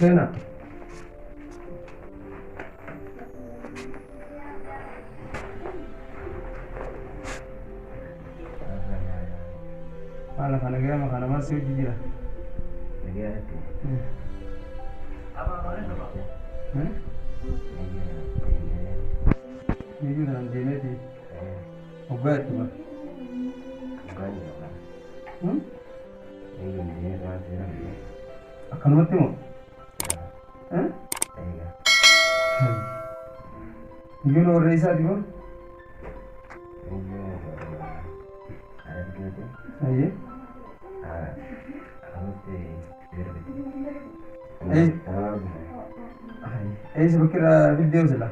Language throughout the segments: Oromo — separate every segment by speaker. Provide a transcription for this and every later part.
Speaker 1: Seenaa. Haala kana gama kana maal si hojii jira? Miyyuu tanaan deemeeti. Hoggaa itti ba. Akkanumatti moo? Miyyuun warra isaati moo? Ayyee. Eessa bakki irraa fiddee sila?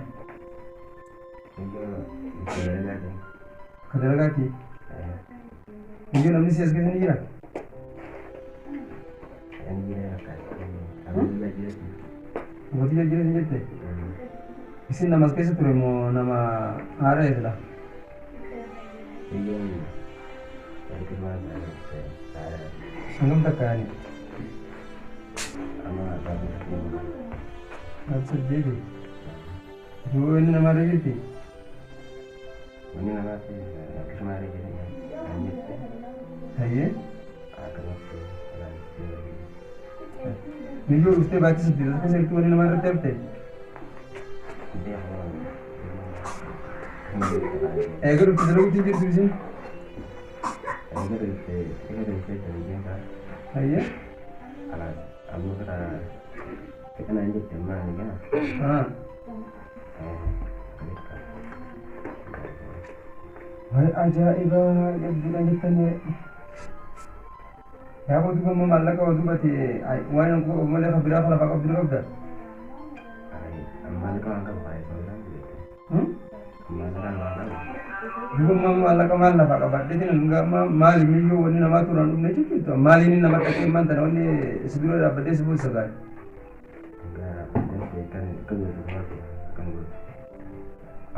Speaker 1: Ka dalagaati. Miyyuu namni si as keessa ni jira? Mootii jajjira sin jette? Isin nama as keessa ture moo nama haara sila? Hangam takka yaani? Naaf saddeeti. Yoo inni namarra jirti? Hayyee. Miyyoo dhuftee baatii saddeet as keessa jirti wanni namaa irratti hafte? Eega dhufte dalaguutti hin jirtu isin? Hayyee. Ah. Way ajaa'iba jabduudha jettanii. Yaa boo duuba immoo maallaqa oo duubati waan hin qabu malee kan biraa kan lafaa qabdu ni qabda. Duuba immoo maallaqa maal lafaa qabaadheetiin hanga amma maali miyyoo wanni namaa turan dhumne jechuudha. Maaliin nama dhaqee immaan tana wanni si dura dhaabbadhee si buusa gaari.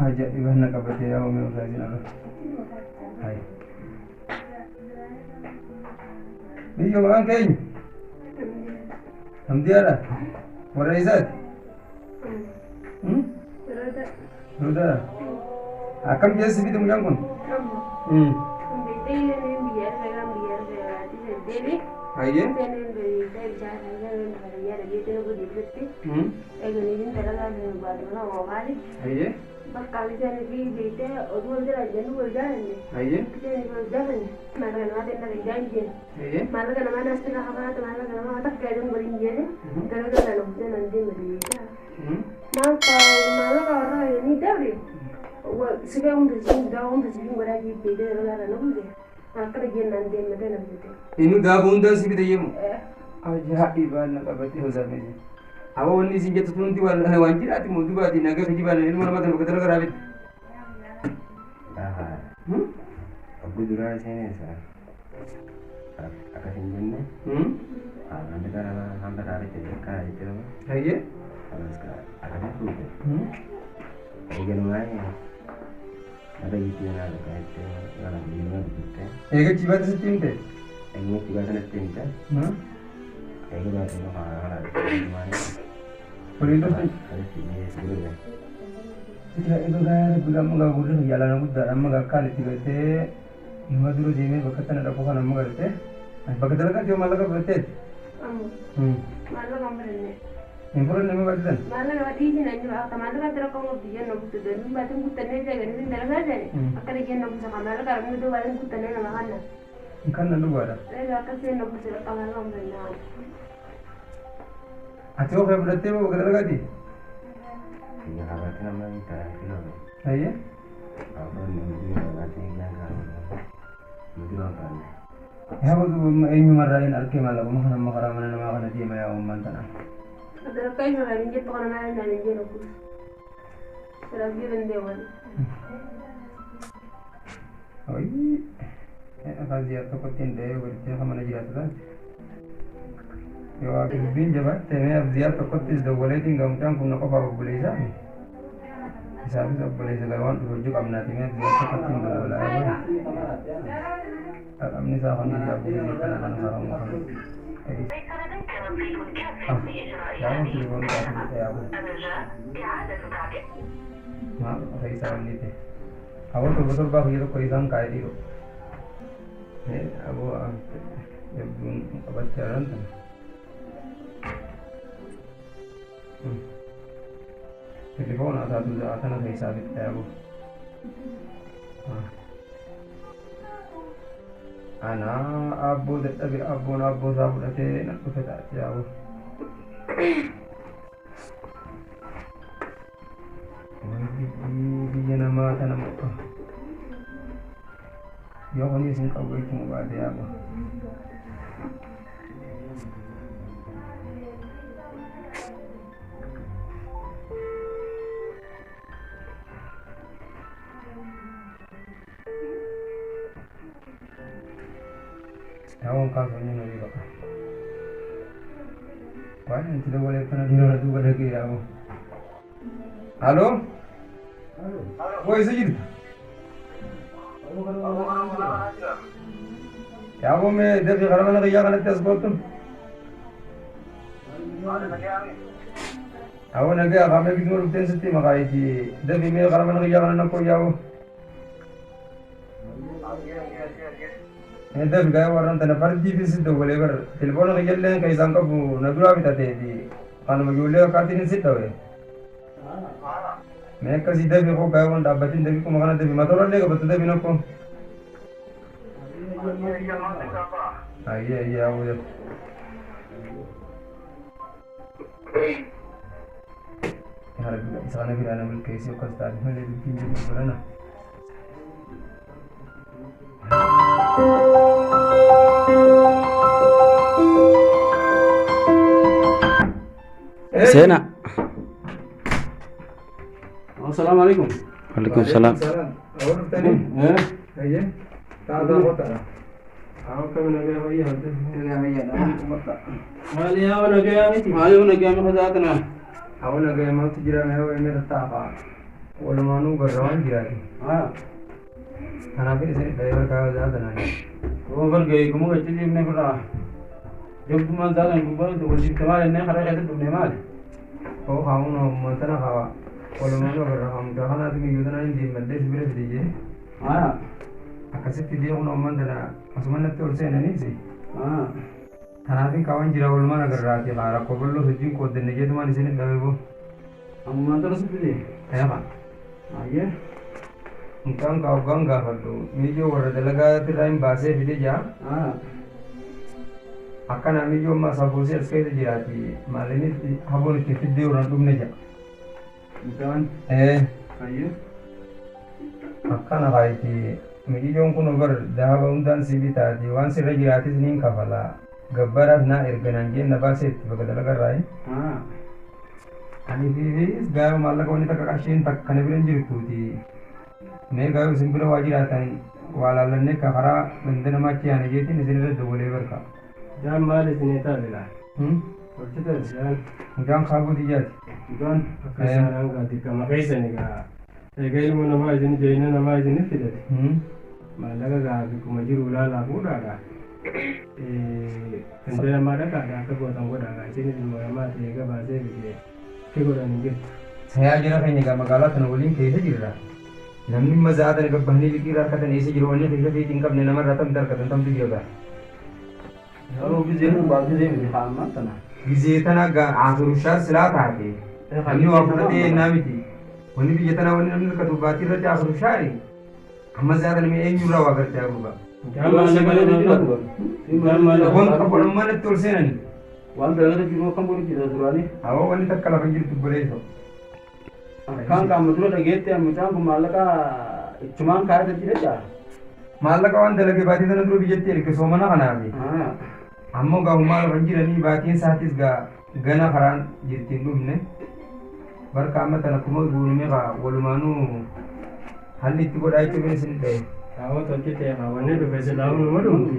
Speaker 1: Ajaa'iba na qabatee yaa uumee osaa isin arra. Hayi. Biyyoo maqaan keenya? Hamdiyaadha. Warra eessaati? Rodaadha. Akkam keessa fide mucaan kun? Hayyee. Hayyee.
Speaker 2: Bakka bishaan fi beektee oduu wal jala jennu wal jaalanne.
Speaker 1: Hayyee.
Speaker 2: Bishaan wal jaalanne. Maallaqa namaa ta'e nama hin jeen.
Speaker 1: Hayyee.
Speaker 2: Maallaqa namaa naas irraa hafaata maallaqa namaa takka jedhan waliin jeene. Dalagaa kana hojjan an deema beektaa. Maal maallaqa warraa ni dabre. Sigaa hunda siin daa hunda siin godhaa jibbee dalagaa kana hunda. Akkana jennaan deema ta'e nama jette.
Speaker 1: Inni daaboo hundaa si bite yemu. Ajaa'iba na qabatee hosaamee. Aboo wanni isin jettu tun hundi waan waan jiraati moo dubaati nagaa kijibaan ilma namaa tan bakka dalagaa raabite.
Speaker 3: Obbo duraa isheen akkas hin jenne hanga hanga dhaabette akkana jettee nama
Speaker 1: Hayyee.
Speaker 3: akkasii fuute. Eegalumaa mata jitti kanaa bakka jettee eegalumaa dubbitte.
Speaker 1: Eega chibaatti sitti himte.
Speaker 3: Eeguma chibaa sanatti himte. Eega baatee qofa haala
Speaker 1: Waliin dhufte.
Speaker 3: akkasitti dhiyeessuu.
Speaker 1: Ajaa'iba gaa rabbi amma gaa gurri yaalana guddaadha amma gaa akkaan itti galtee nama dura deemee bakka tana dhaqu kana amma galtee bakka dalagaatti yoo maallaqa fudhatteeti.
Speaker 2: Maallaqa hin fudhanne.
Speaker 1: Hin fudhanne ma baatisan?
Speaker 2: Maallaqa dhiisin an jiru akka maallaqa itti rakkoo qabdu jennu bultu danduu baatiin guuttannee jedhanii hin dalagaa jedhe akkana jennu bulsa kan maallaqa argamuu iddoo baatiin guuttannee nama kanna.
Speaker 1: Hin kanna dhugaadha.
Speaker 2: Egaa akkas jennu bulsa rakka maallaqa hin fudhanne.
Speaker 1: Ati yoo fudhattee moo bakka dalagaatti?
Speaker 3: Biyya kabaatiin amma tajaajila
Speaker 1: Hayyee. Yaa bodu eenyumarraa hin argee maallaquma kana amma karaa mana namaa kana deema yaa uumman tana.
Speaker 2: Sadarkaa isa kan hin jettu kana maal naan hin jedhu kun. Sadarkaa dandeewwan.
Speaker 1: Ayii. Afaan ziyaar tokkotti hin dhahee gartee kan mana jiraatu taate. Yoo dubbiin jabaatte mee ziyaar tokkottis dawwaleetiin gaa mucaan kun na qofaaf obboleessaa fi isaafis obboleessa gaa waan dhufe hojii qabnaati mee ziyaar tokkotti hin dawwalaa yoo godhe. Dhaqabni isaa kun ija abdii kana kana karamu kana. Yaa telefoon taatee yaa maal keessaa wanni ta'e. Aboo torba torbaa guyyaa tokko isaan kaa'ee dhiiroo. Aboo jabduun qabachaa jiran tana. Telefoon taatu tana keessaa fixee aboo. Anaa abboo dadhabe abboon abboo isaa fudhatee na dhufe taate aboo. Biyya namaa tana muka. Yoo kuni isin qabu jechuun baate yaaba. Yaawwan kaasonni nu dhiba. Waan inti dabalee kana dhiirota duuba dhagee yaa'u. Halo? Woi, isa jirtu? Yaaboo mee dafii karaa mana kiyyaa kanatti as koottu. Awwa nagaa qaamee giduma dhufteen sitti maqaayitii dafii mee karaa mana kiyyaa kana nakkoo yaa'u. Dafii gaa'ee warraan tana fardii fi si dawwalee bar telefoona kiyyallee kan isaan qabu na duraa bitateeti kanuma ijoollee akkaatiin si dhawe. Mee akkasii dafii koo gaa'ee waan dhaabbatiin dafii kuma kana dafii matoorallee qabattu dafii nakkoo. Ayyee ayyee awwa dafii. Yaa Rabbi isa kana biraa na milkeessee akkas taate malee dubbiin jiru barana.
Speaker 4: Seenaa.
Speaker 5: Assalamu alaikum.
Speaker 4: Waalaikum salaam.
Speaker 1: Awwa dhuftanii? Ayyee. Taataa qotaadha.
Speaker 5: Maali yaa nagaa miti? Maali yoo nagaa miti taatana?
Speaker 1: Awwa nagaa maaltu jira mee hawwa inni tattaafa. Walumaanuu garra waan jiraate. Kanaaf isin dhahee barkaa zaatanaan.
Speaker 5: Oo bargee kuma gachi deemnee birraa. Jabdumaan zaatan gubbaa wal jibte maali innee karaa keessa dhufne maali?
Speaker 1: Oo haawun uummata hawa. Walumaanuu garra haamudaa kanaatu miyyoo tanaan hin deemmadhee si bira fide jee. Akkasitti deemuun uummata tana asuma natti ol seenaniis. Kanaaf kaawwan jira walumaan agarraati haa rakkoo bal'oo hojiin qooddanne jeetumaan isin dhabe boo.
Speaker 5: Ammaan tana sitti dee?
Speaker 1: Eeqa.
Speaker 5: Ayyee.
Speaker 1: Mucaan kaa hoggaan gaafadhu miyyoo warra dalagaa irraa hin baasee fide jaa. Akkana miyyoo ammaa safoosee as keessa jiraati maalini haboon itti fiddee warraan dhumne jaa.
Speaker 5: Mucaan. Ayyee.
Speaker 1: Akkana haiti miciyyoon kun bar dahaba hundaan si bitaati waan sirra jiraatis niin kafala gabbaraas naa erganaan jeen na baaseetti bakka dalagarraayi. Ani fiifis gaayoo maallaqa wanni takka qarshiin takka kana bira hin jirtuuti. Mee gaayoo isin bira waa jiraatan waa laallannee ka karaa ganda namaa achi yaane jeetiin isin irra dawwalee barka.
Speaker 6: Jaan maal isinii taasisa? Hojjetan jaan.
Speaker 1: Mucaan kaaboo xiyyaati.
Speaker 6: Mucaan akka isaanaan gaa dirqama keessan egaa egaa ilmoo namaa isin jireenya namaa isinif fidate. Maallaqa gaa bikkuma jiru ilaalaa fuudhaadha. Ganda namaa dhaqaadha akka gootan godhaadha isinis ilmoo namaa ta'e egaa baasee fide itti godhan hin jirtu.
Speaker 1: Sayaa jira keenya egaa magaalaa tana waliin keessa jirra. Namni mazaa tana gabbahanii liqii irraa harkatan eessa jiru wanni keessa feetii hin qabne namarraa tamte harkatan tamtu jira gaa.
Speaker 5: Yeroo gizee nu baa gizee miti haa ammaan tana.
Speaker 1: Gizee tana gaa asurushaa silaa taate. Namni waa fudhatee ennaa miti. Wanni biyya tanaa wanni namni harkatu baatii irratti asurushaari. Amma zaatan mee eenyurraa waa gartee gurbaa. Waan qabu ammaa natti ol seenani.
Speaker 5: Waan dalagata jiru akkam godhu jira duraanii.
Speaker 1: Awwa wanni takka lafa hin jirtu boleesso.
Speaker 5: Akkaan qaama dura dhageette mucaan kun maallaqa ichumaan kaayata jira jaa.
Speaker 1: Maallaqa waan dalage baatii tana dura biyyatti erge soomana kanaafi. Ammoo gaa hummaa lafa hin jiranii baatiin isaatis gaa gana karaan jirti hin dhumne. Barka amma tana kuma guurumee kaa walumaanuu haalli itti godhaa jechuun isin dhahe.
Speaker 6: Kaawwa tolchite kaa wanni dhufe silaa numa dhumti.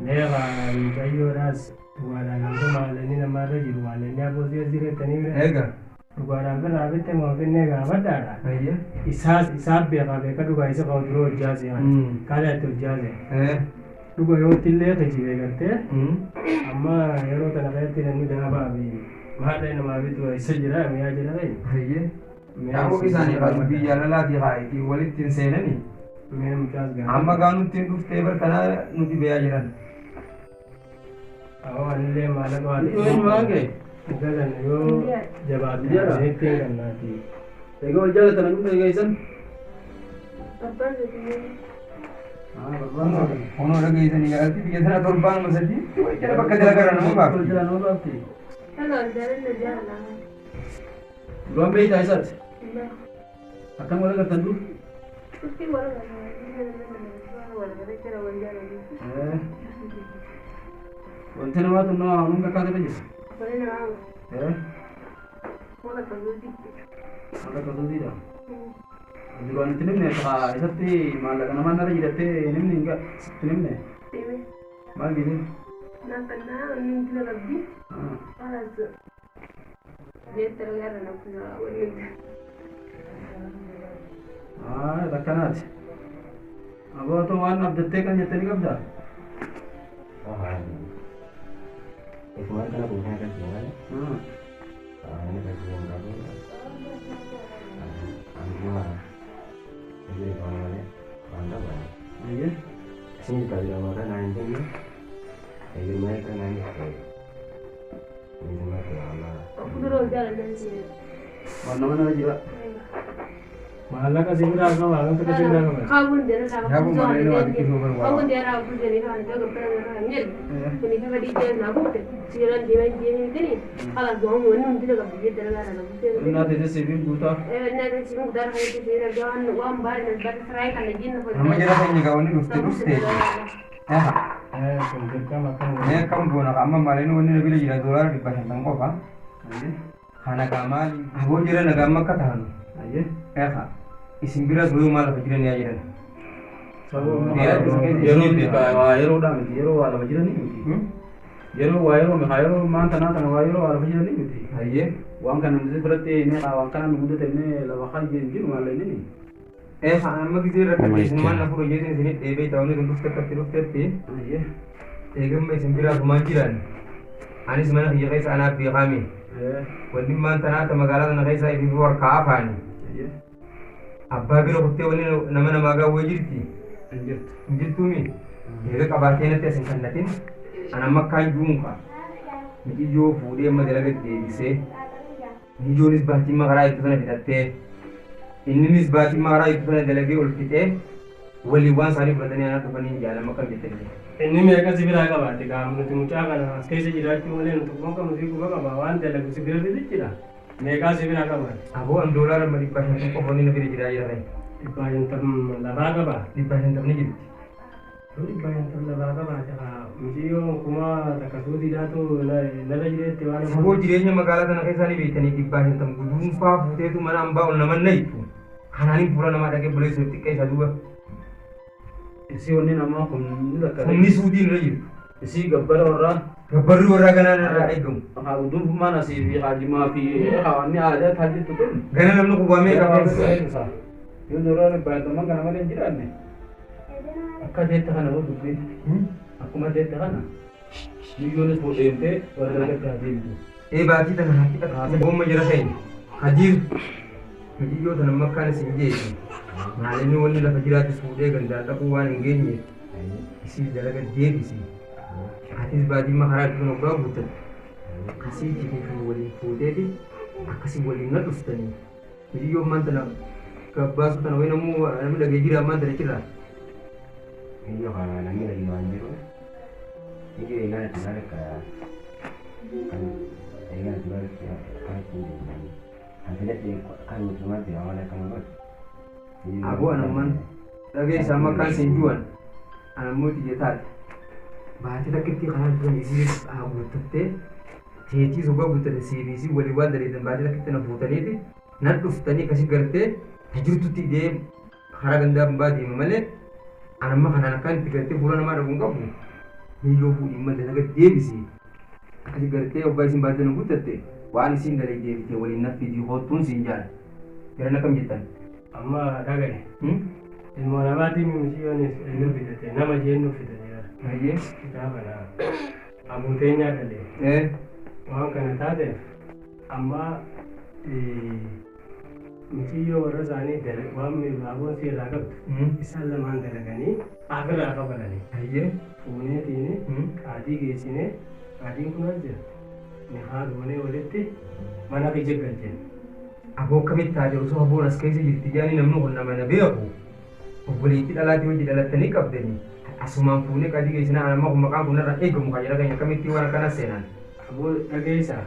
Speaker 6: Mee kaa mucayyoodhaas dhugaadhaan hanga maallaqni namaarra jiru maallaqni abboosii as jirettanii bira.
Speaker 1: Egaa.
Speaker 6: Dhugaadhaan birraa bitte moo finnee gaafadhaadha. Isaas isaaf beekaa beeka dhugaa isa qabu dura hojjaase. Kaala itti hojjaase. Dhuga yootti illee kijibee gartee amma yeroo tana keessatti namni daabaa fi maadhee namaa bitu isa jira mi'aa jira ta'e.
Speaker 1: Hayyee. Yaa'uu isaanii kan biyya lalaatii haayitii walitti hin seenanii.
Speaker 6: Mee mucaas gaafadhu.
Speaker 1: Amma gaa nutti hin dhuftee bartanaa nuti beeyaa jiran.
Speaker 6: Awwa anillee maallaqa waan
Speaker 5: Eenyu waan ga'e?
Speaker 6: Galan yoo jabaatte
Speaker 5: Jara.
Speaker 6: isinitti hin kennaati.
Speaker 5: Egaa wal jaalatan dhumna egaa isan.
Speaker 2: Torbaan sadii.
Speaker 1: Kunoo dhageessanii jaalatti biyya sana torbaanuma sadiitti wal jala bakka dalagaa nama
Speaker 5: Wal
Speaker 1: baafti.
Speaker 5: jala nama baafti.
Speaker 2: Dhagaa wal jaalanna jaalala.
Speaker 5: Duraan beeytaa isaati. Akkam wal agartan dur?
Speaker 2: Turtii wal agarra jira wal jaalanna.
Speaker 5: Wanti namaa tun nama hamuun kakkaatee jira.
Speaker 2: Wal namaa wal akka zuutii.
Speaker 5: Akka akkasuusiidha. Duraan itti nimne isatti maallaqa namaa narra jirattee nimni hin itti nimne.
Speaker 2: Deeme.
Speaker 5: Maal giite?
Speaker 2: Naannoo inni intala qabdi. Alas. Jettee garra na kutaa waliin.
Speaker 5: Akkanaati. Aboo waan abdattee kan jettee ni qabdaa?
Speaker 3: Isumaan kana kuufana kan malee. Ani kan hin qabu. Amma ijoollee waan malee waan qabu.
Speaker 5: Ayyee.
Speaker 3: Isin tajaajila waan naan jenne eegee maal kan naan jette. Isumaan kana amma.
Speaker 2: Kuduroo jaalanna si.
Speaker 5: Waan nama narra jira.
Speaker 6: Maallaqa si biraa qaba hagam takka si biraa qaba.
Speaker 2: Kaawwan dheeraa
Speaker 1: Yaaboo malee nama xiqqisuu barbaada.
Speaker 2: Kaawwan dheeraa bulchanii kan ta'e gabbara hin jedhu. Kuni kafa dhiibbaa naa gubte. Siiraan deeman deemee bitanii haala go'amu wanni hundi na qabdi jedhe dalagaa na qabdi.
Speaker 5: Innaa teessee sibiin guutaa.
Speaker 2: Innaa teessee sibiin guutaa kan itti seera waan waan baay'ee na baay'ee siraayii kan na jenna
Speaker 1: Amma jala keenya gaa wanni dhufte dhufte.
Speaker 6: Kun dirqama akkam
Speaker 1: Mee akkam goona amma malee wanni na bira jira doolaara 500 qofa. Kana gaa maali? Aboo jira nagaa amma akka taanu.
Speaker 5: Ayyee.
Speaker 1: Isin bira duruu maal lafa jiran yaa jiran.
Speaker 5: Yeroo waa yeroodhaa miti yeroo waa lafa jiranii miti. Yeroo waa yeroo mihaa yeroo maanta naa tana waa yeroo waa lafa jiranii miti.
Speaker 1: Ayyee.
Speaker 5: Waan kana nuti biratti inni waan kana nu mudate inni lafa hayyee hin jiru maal inni.
Speaker 1: Amma gisee rakkate isin maal na furu jeetin isinit dheebee ta'anii kun dhufte akkatti dhuftetti.
Speaker 5: Ayyee.
Speaker 1: Eegamma isin biraa gumaan jiran. Anis mana kiyya keessa anaaf beekaami. Wanni maan tanaa ta magaalaa tana keessa ifi warkaa afaani.
Speaker 5: Ayyee.
Speaker 1: Abbaa bira kuttee wanni nama namaa gaawwee jirti.
Speaker 5: Hin jirtu.
Speaker 1: Hin jirtuumi. Eega qabaatee natti as hin kannatin. An amma akkaan juunqa. Mijiyyoo fuudhee amma dalaga deebisee. Mijiyyoonis baatii makaraa itti sana fixattee. Inninis baatii makaraa itti sana dalagee ol fixee. Waliin waan isaanii fudhatanii anaa dhufanii jaalama akkam jettanii.
Speaker 6: Inni meeqa si biraa qabaate qaama nuti mucaa kana as keessa jiraachuu malee nuti kun qabnu si quba qaba waan dalagu si bira jira. Meeqaa si biraa qabaate?
Speaker 1: Aboo an doolaara amma 500 qofa inni na bira jiraa jira ta'e.
Speaker 6: 500 lafaa qaba.
Speaker 1: 500 ni jirti.
Speaker 6: Yoo 500 lafaa qabaate haa mucayyoon kuma takka suutiidhaatu narra jireetti waan.
Speaker 1: Aboo jireenya magaalaa tana keessaa ni beektanii 500 guduunfaa fuuteetu mana hambaa ol nama nayitu. Kanaanin fuula namaa dhaqee buleessuuf xiqqee isa duuba.
Speaker 5: Isii wanni namaa kun ni rakkate.
Speaker 1: Humni suutiin irra jirtu.
Speaker 5: Isii gabbara warraa.
Speaker 1: Gabbarri warraa ganaan irraa eegamu.
Speaker 5: Haa guduunfummaan asii fi haajimaa fi wanni aadaa taa jirtu tun.
Speaker 1: Gana namni kubaamee qabee.
Speaker 5: Yoo doolaara 500 kana malee hin jiraanne. Akka teette kana hoo dubbiin. Akkuma teette kana. Miyyoonis fuudheemtee warra dalagatti haa deebitu.
Speaker 1: Ee baatii tana haa fixatu. Gooma jira keenya. Hadiir. Mijiyyoo tana makkaan isin jeeti. Maalinni wanni lafa jiraatu fuudhee gandaan dhaquu waan hin geenyeef. Isii dalaga deebisi. Atis baatii makaraa itti hoggaa guuttatte. Asii jitii waliin fuuteeti akkasii waliin na dhuftanii. Mijiyyoo ammaan tana gabbaasu tana wayi namuu namni dhagee jira ammaan tana jira.
Speaker 3: Ijoo kana namni dhagee waan jiru. Ijoo eegaan ati maal akka kan eegaan ati maal akka ittiin deebi'anii. Kan filadhe kan nuti maal jira maal akka nu godhu.
Speaker 1: Aboo anamman dhageessa amma akkaan siin du'an anammoo xiyya taate. Baatii takkitti kanaa du'an isii haa guuttattee teetii sogaa guuttate CBC walii waan daleetan baatii takkitti na fuutaniiti nan dhuftanii akkasii gartee tajirtutti idee karaa gandaa baa deema malee anamma kanaan akkaan itti gartee fuula namaa dhabuun qabu miyyoo fuudhii malee naga deebisi akkasii gartee hoggaa isin baatee na guuttatte waan isin dalee deebitee waliin naffidii hoottuun siin jaala. Jiran akkam jettan?
Speaker 6: Amma dhagaye. Ilmoo namaatiin mucayyoonis eega fitate nama jeennu fitate.
Speaker 1: Hayyee.
Speaker 6: Kitaaba na abuuteenyaa dhalee. Waan kana taateef amma miciyyoo warra isaanii waan aboon si irraa qabdu isaan lamaan dalaganii afirraa kafalanii.
Speaker 1: Hayyee.
Speaker 6: Fuuneetiin qaadii geessinee qaadiin kun as jira. Nikaa goonee walitti mana kiyya galchine.
Speaker 1: Aboo akkamitti taate osoo aboon as keessa jirti jaanii namni kun nama na beeku. Obboleettii dhalaatii hojii dhalattanii qabdanii. Asumaan fuunee qaadii geessinaa amma kun maqaan kun irraa eegamu kan jedha keenya akkamitti waan akkana seenan.
Speaker 6: Aboo dhageessaa.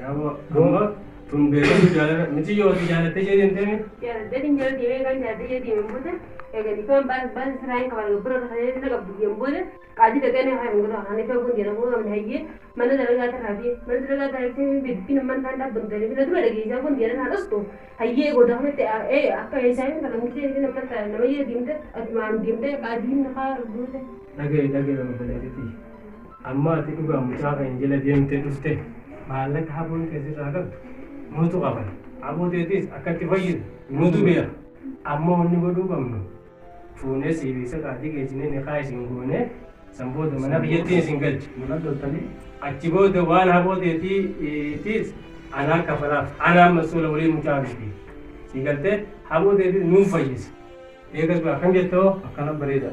Speaker 6: Yaaboo amma tun beekamu jaalala miciyyoo ati jaalattee ishee deemtee
Speaker 2: Jaaladdeetiin jala deemee kan jaaladde jala deemeen booda eeganii kan baas baas siraan qaban gabbara irra kan qabdu yemmuu booda qaadii dhaqanii haa hin godhu haa ifaa kun jedhamu namni hayyee mana dalagaa tarraafii mana dalagaa tarraafii biddiin ammaan taan dhaabbantanii bira dura dhageessaa kun jedhan haa dhustu hayyee godha kanatti ee akka isaa hin kana murtee hin ammaan taan nama jala deemte atumaan deemte qaadiin haa guute.
Speaker 6: Dhagaye dhagaye obboleettii. Amma ati dhugaa mucaa kan jala deemtee dhufte maallaqa haboon keessirraa qabdu nutu qaban. Aboo teetis akka itti fayyidu nutu beeka. Amma wanni godhuu qabnu fuunee siibisa qaadii geessinee niqaa isin goonee san booda mana biyyattiin isin galchi.
Speaker 5: Mana galtanii
Speaker 6: Achi booda waan haboo teetiitis anaa kafalaaf anaa masuula waliin mucaa miti. Si galtee haboo teetis nuuf fayyisa. Eegas baa kan jettoo
Speaker 5: akkana bareeda.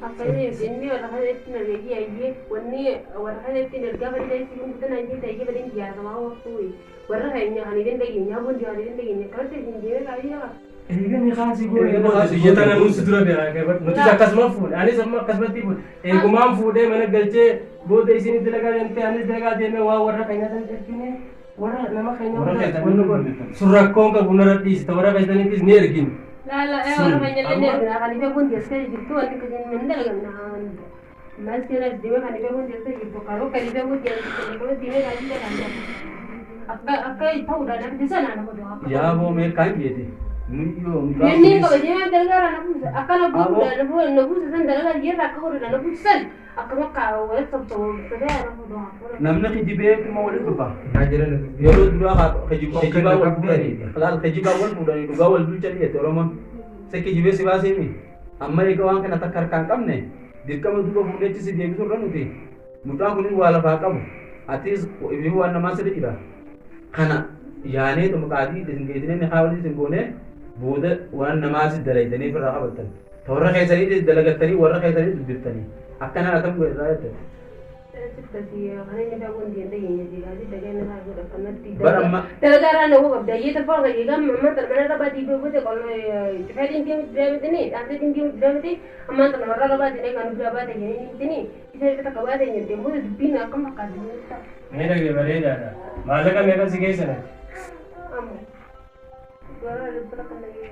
Speaker 2: Akkana inni warra kanatti nargeeyyii hayyee wanni warra kanatti ergaa badii si kun hayyee ta'ee badii jaarsamaa waqtuu warra keenya kan hin dhageenye habuun kan hin dhageenye kanatti hin deemee qaadii qaba.
Speaker 6: Eega niqaa si goone biyya tana nuus dura beekaa nutis akkasuma fuudhe anis amma akkasumatti fuudhe eegumaan fuudhee mana galchee booda isin dalagaa deemtee anis dalagaa deemee waa warra keenya san ergine warra nama keenya
Speaker 5: Warra keessanii
Speaker 6: wanni kun sun rakkoon qabu narra dhiisita warra keessanittis ni ergine.
Speaker 2: Laala ee warra keenya illee ergina kan ifee kun teessee jirtu wanni akkasiin mana dalagamna. Maal seenas deemee kan ifee kun teessee jirtu karoo kan ifee kun teessee jirtu deemee qaadii dalagaa. Akka akka ta'uudhaan namni sana nama du'a.
Speaker 5: Yaaboo mee kan jeete muyyoo mucaa
Speaker 2: Inni qaba deemee dalagaa na buusa akka na buusa na buusa san dalagaa yerra akka godhu na buusa san akka makka walitti sobsobu ta'ee na fuudhu.
Speaker 5: Namni kijibeetuma walitti dhufa.
Speaker 1: Naa jedhan dubbii.
Speaker 5: Yeroo duraa kijibaa wal fuudhanii laal kijibaa wal fuudhanii dhugaa wal duucha dhiyeette Oromoon. Se kijibee si baaseemi. Amma egaa waan kana takka harkaan qabne dirqama duuba fuudheechi si deebisu irra nuti. Mucaan kunis waa lafaa qabu. Atis ifi waan namaa sirri jira. Kana yaanee tuma qaadii isin geessinee ni haa waliin isin goonee booda waan namaa si dalaydanii ofirraa qabattan. Ta warra keessanii dalagattanii warra keessanii dubbiftanii. Akkana akkam godhe irraa jettan. Bara amma
Speaker 2: Dalagaa na qabda ayyee tafaa qayyee gama amma tan mana rabaa diibee gote cufeetiin deemu diramitini dhaabteetiin deemu diramiti ammaan tan warra rabaa diinee kan dura baate jedhanii isa irra takka baate jedhee booda dubbiin akkam fakkaate
Speaker 6: Mee dhagee bareedaadha. Maallaqa meeqa si geessan ati?
Speaker 2: Amma gara dhibba takka nagee.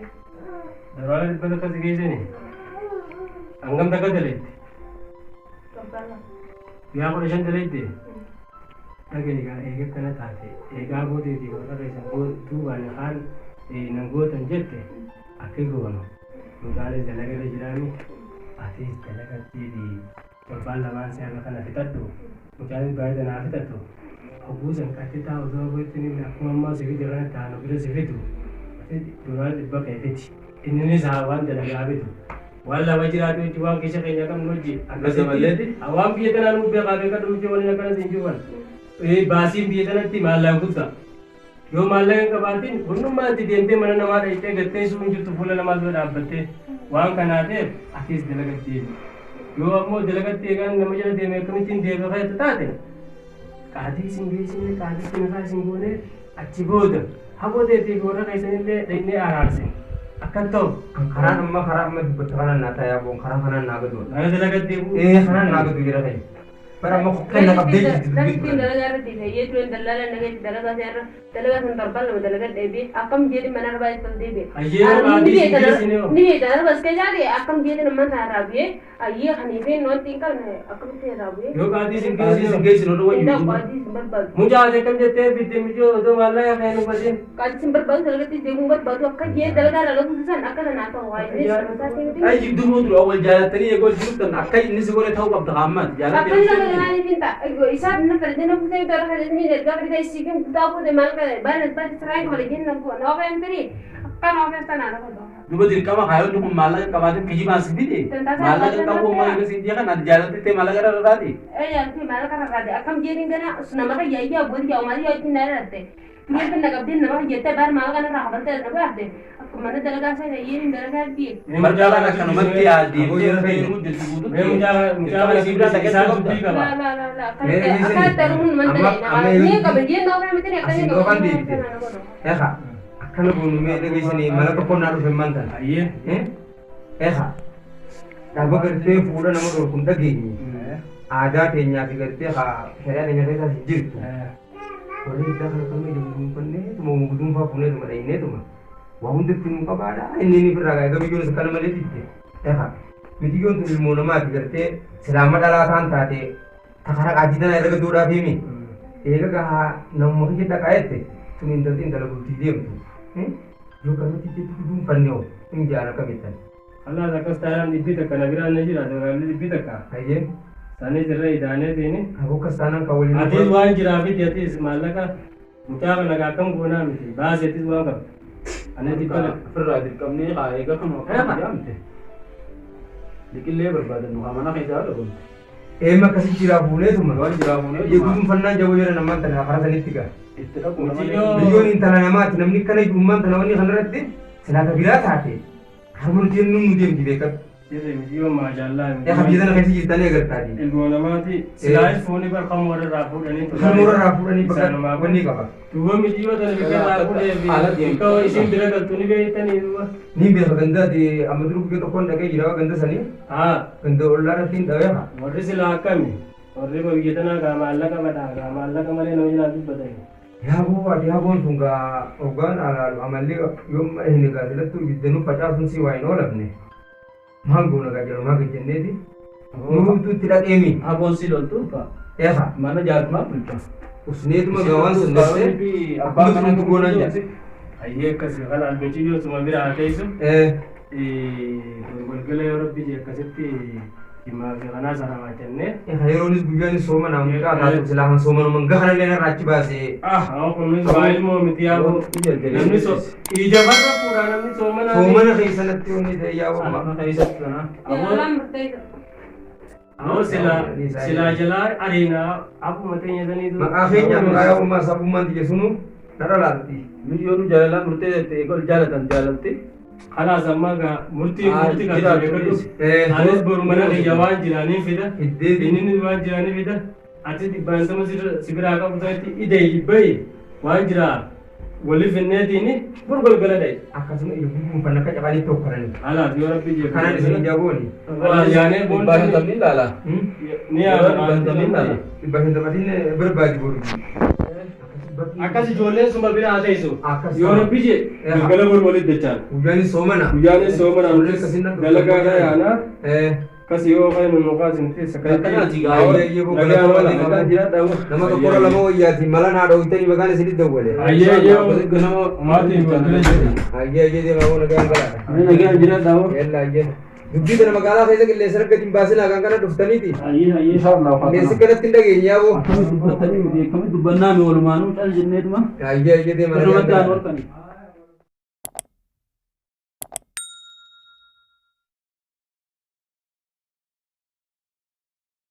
Speaker 6: Daraara dhibba takka si geessani? Hangam takka daleetti?
Speaker 2: Torbaan.
Speaker 6: Guyyaa 15 daleetti? Dhagee egaa eega kana taate eegaa boodeetii warra keessan duubaan kaan nan gootan jette akka goonu mucaanis dalaga irra jiraami atis dalaga deebii torbaan lamaan si'a kana fixadhu mucaanis baay'ee naa fixadhu hogguu san qaxxitaa osoo abbootti ni akkuma ammaa si fide kana taanu bira si fidu ati duraan dhibba kee fiti inninis haa waan dalagaa bitu waan lama jiraatu hojii waan keessa keenya qabnu hojii
Speaker 5: Daballeeti.
Speaker 6: waan biyya tanaa nuuf beekaa beekaa dhumti waliin akkanas hin jiru baasiin biyya tanatti maallaqa guddaa yoo maallaqa hin qabaatin hundummaa itti deemtee mana namaa dhaqxee gattee sun jirtu fuula namaa dura dhaabbattee waan kanaa ta'eef atis dalagatti deemi yoo ammoo dalagatti eegaan nama jala deeme akkamittiin deeme fayyadu taate qaadii isin geessine qaadiitti nafaa isin goone achi booda haboo teetii fi warra keessanillee dhaqnee araarsine akkan ta'u
Speaker 1: Karaan amma karaa amma dubbatte kanaan naa taa'ee aboon karaa kanaan naa gadu.
Speaker 6: mana dalagatti deebi'u.
Speaker 1: Ee kanaan naa gadu jira keenya. Bara amma kokkeen na qabdee jirti dubbiin
Speaker 2: Rakkiin
Speaker 1: kun.
Speaker 2: dalagaa irratti fayyee tureen dalagaa nagee dalagaa seerra dalagaa san torban lama dalagaa deebi'e akkam jedhi mana arbaa itti deebi'e.
Speaker 6: Ayyee qaadii isin geessine hoo.
Speaker 2: Ni beekta arbas keessa akkam jedhi nama sana raabi'e ayyee kaniifee wanti hin qabne akkamitti raabi'e.
Speaker 6: Yoo qaadii isin
Speaker 5: Qaadii isin
Speaker 6: geessine hoo.
Speaker 5: geessinu irra wayyu.
Speaker 2: Indaa qaadii isin barbaadu.
Speaker 6: Mucaa ati akkam jettee fidde mijoo osoo maallaqa kan hin hubatin.
Speaker 2: Qaadii isin barbaadu dalagatti deemuun barbaadu akka jee dalagaa irraa laguusisan akka sanaa ta'u waa'ee
Speaker 5: Ay jidduu dura wal jaalattanii eegoo jirtan akka inni si godhe ta'uu qabda haammaati.
Speaker 2: Akka
Speaker 5: Jaalattanii.
Speaker 2: inni dalagaa finta isaaf na fedhe na fuutee tola fedhe ergaa fedhe isiifin guddaa fuute maal kana baala baala siraan qabale jenna na ofa hin firii akka na ofa tanaa na godhu.
Speaker 5: Duba dirqama kaayonni kun maallaqa qabaatin kijibaan si fide. Maallaqa qabu ammaa eega siin jeeqan ati jaalattee maallaqa irra rarraati.
Speaker 2: Ee maallaqa rarraate akkam jeeniin gana nama kiyya iyya abbootii yaa maalii yoo ittiin dhaadhatte. Tureen kan naqabdeen nama kiyyattee baar maallaqa narraa kafaltee na baafte akka mana dalagaa isaa yeeniin dalagaa biyye.
Speaker 5: Marjaalaan akkanumatti deemtee deemuu jirti guututti.
Speaker 6: Mee mucaa mucaa
Speaker 5: Dirqama isii biraa
Speaker 6: isaan
Speaker 5: dhaqeessuu
Speaker 6: dubbii
Speaker 5: qabda.
Speaker 6: qaba.
Speaker 2: La la la la akka akka ta'uun man ta'e ni qaba jeen naa ofirra miti akkanii
Speaker 1: Asiin
Speaker 2: qaba.
Speaker 1: dhoofan deebite. Eha akkana goonu mee dhageessanii mala tokkoon naa dhufe man tana.
Speaker 6: Ayyee.
Speaker 1: Eha dhaaba gartee fuudha nama dhorku hin dhageenye. Aadaa teenyaa fi gartee haa shari'aa teenya keessaas hin jirtu. Warri hiddaa kana kamii jiru guduunfannee tuma guduunfaa fuunee tuma dhahinee tuma. Waa hundatti nu qabaadha inni inni firraa gaa egaa biyyoon kana malee didde. Eha mitiyyoon tun ilmoo namaati gartee silaama dhalaa taan taate takara qaajii tana irra gaddoodhaaf himi. Eega gahaa namuma kiyya dhaqaa jette tun intalti intala bultii deemtu. Yoo kanatti jetti guduunfanne hoo hin jaan akkamittan.
Speaker 6: Kalaas akkas taanaan dhibbi takka na biraan na jira dagaalli dhibbi takka.
Speaker 1: Hayyee
Speaker 6: Sanis irra idaaneetiin.
Speaker 1: akkas taanaan kan waliin.
Speaker 6: Atis waan jiraa fidi atis maallaqa mucaa kana gaa akkam goonaa miti baaseetis waan qabdu. Anis dhibba lama.
Speaker 5: Ofirraa dirqamnee haa eega kan akkana jedhamte. Liqillee barbaadan nu haa mana keessaa dhabamte.
Speaker 1: Eemma akkasi jiraa fuuneetuma.
Speaker 5: Waan jiraa fuunee
Speaker 1: Biyya guduunfannaan jaboo jedhan ammaan tana karaa sanitti gaa.
Speaker 5: itti dhaqu
Speaker 6: Muciyyoo.
Speaker 1: Biyyoon intala namaati namni akkana jiru tana wanni kanarratti silaa ta biraa taate harma nuti jennu nu deemti beekatu.
Speaker 6: Sirri mijiyyoo maashaallaa.
Speaker 1: Eha biyya tana keessa jirtanii agartaati.
Speaker 6: Ilmoo namaati silaayis fuuni barqamu warra irraa fuudhanii
Speaker 1: Kan warra irraa fuudhanii bakka wanni qaba.
Speaker 6: Duuba mijiyyoo tana bikka irraa fuudhee fi bikka isin bira galtu ni beektanii duuba.
Speaker 1: Ni beeka gandaati amma duru biyya tokkoon dhaqee jira ganda sanii
Speaker 6: Haa
Speaker 1: ganda ollaa irratti hin dhawee haa.
Speaker 6: warri silaa akkami warri biyya tanaa gaa maallaqa badhaa gaa maallaqa malee nama jalaa dubbatani.
Speaker 1: Yaaboo ati yaaboon sun gaa hoggaan alaalu amallee yoo mana hin egaa silattuu ibiddanuu facaasuun si waa hin oolamne. Maal goona gaa jedhu maa jenneeti. Nuutu itti dhaqeemi.
Speaker 5: Aboon si loltuun fa'a.
Speaker 1: Eha
Speaker 5: Mana jaartumaa bulcha.
Speaker 1: usneetuma gaa waan sun gartee akkuma suntu goonaan jedha.
Speaker 6: Ayyee akkasii kana mijiyyoo suma bira haa teessu.
Speaker 1: Eh
Speaker 6: Galgala yoo rabbi jee akkasitti himaa fi kanaa sana maachannee.
Speaker 1: Eha yeroonis guyyaanis soomana mucaa taatu silaa han soomanuman gahanallee narraa achi baasee.
Speaker 6: Ah, haa kunis waa ilmoo miti yaaboo. Namni so ija farra fuudhaa namni soomanaa.
Speaker 1: Soomana keessanatti wanni ta'e yaaboo.
Speaker 5: Mana keessatti sana.
Speaker 2: Jaalalaan murteessa.
Speaker 6: Ammoo silaa silaa jalaa areenaa akkuma teenya saniitu.
Speaker 1: Maqaa keenya maqaa yaa'ummaa sabummaan tiyya sunu narra laalti.
Speaker 5: Miyyoon jaalalaan murtee jettee eega ol jaalatan jaalalti.
Speaker 6: Kalaas ammaa gaa murtii
Speaker 5: Ah,
Speaker 6: murtii kan
Speaker 5: jiraatu
Speaker 6: beekadhu.
Speaker 1: Eh
Speaker 6: Anis boru mana kiyya waan jiraanii fida.
Speaker 1: Iddeeti.
Speaker 6: Inni waan jiraanii fida. Ati dhibbaan sama si biraa qabu sanitti idee dhibbayi waan jiraa waliif finneetiin bor galgala dhayi.
Speaker 1: Akkasuma ija guduunfanna akka cabaanitti hokkanani.
Speaker 6: Kalaas yoo rabbi jee.
Speaker 1: Kanaan isin jabooni.
Speaker 6: Yaanee
Speaker 5: Dhibbaa shantamni ilaala.
Speaker 6: Ni
Speaker 5: Dhibbaa shantamni ilaala.
Speaker 1: Dhibba shantamatiin barbaadi boru.
Speaker 6: Akkas ijoolleen suma bira haa teessu.
Speaker 1: Akkas.
Speaker 6: Yoo rabbi jee galgala bor walitti dachaan.
Speaker 1: Guyyaanis soomana.
Speaker 6: Guyyaanis soomana
Speaker 1: Ijoollee akkasiin nan dhufu.
Speaker 6: dalagaa irra yaanaa.
Speaker 1: Eh
Speaker 6: Akkas yoo kan nu kaasin teessa
Speaker 5: Akkanaati gaa.
Speaker 1: Ayyee ayyee
Speaker 6: Nagaa oola.
Speaker 1: galatooma. Nama tokkorra lama wayyaati mala naa dhawwitanii maqaan isinitti dawwale.
Speaker 6: Ayyee ayyee
Speaker 5: Ganama
Speaker 6: maatiin bilbila jedhu.
Speaker 1: Ayyee ayyee deemaa hoo nagaan galaadha.
Speaker 5: Nagaan jiraadhaa hoo.
Speaker 1: Yalla ayyee. Dubbii kana magaalaa keessa qilleensa arga hin baasinaa kan kana dhuftaniiti.
Speaker 6: Ayyee ayyee.
Speaker 5: Inshallah
Speaker 1: Qilleensi kanatti hin dhageenye yaaboo.
Speaker 5: Akkamitti dubbattanii miti akkamitti dubbannaa mi walumaanuu cal jenneetuma.
Speaker 1: Ayyee ayyee deemaa nagaan
Speaker 5: Irrumatti aan
Speaker 1: galaadha.
Speaker 5: horkani.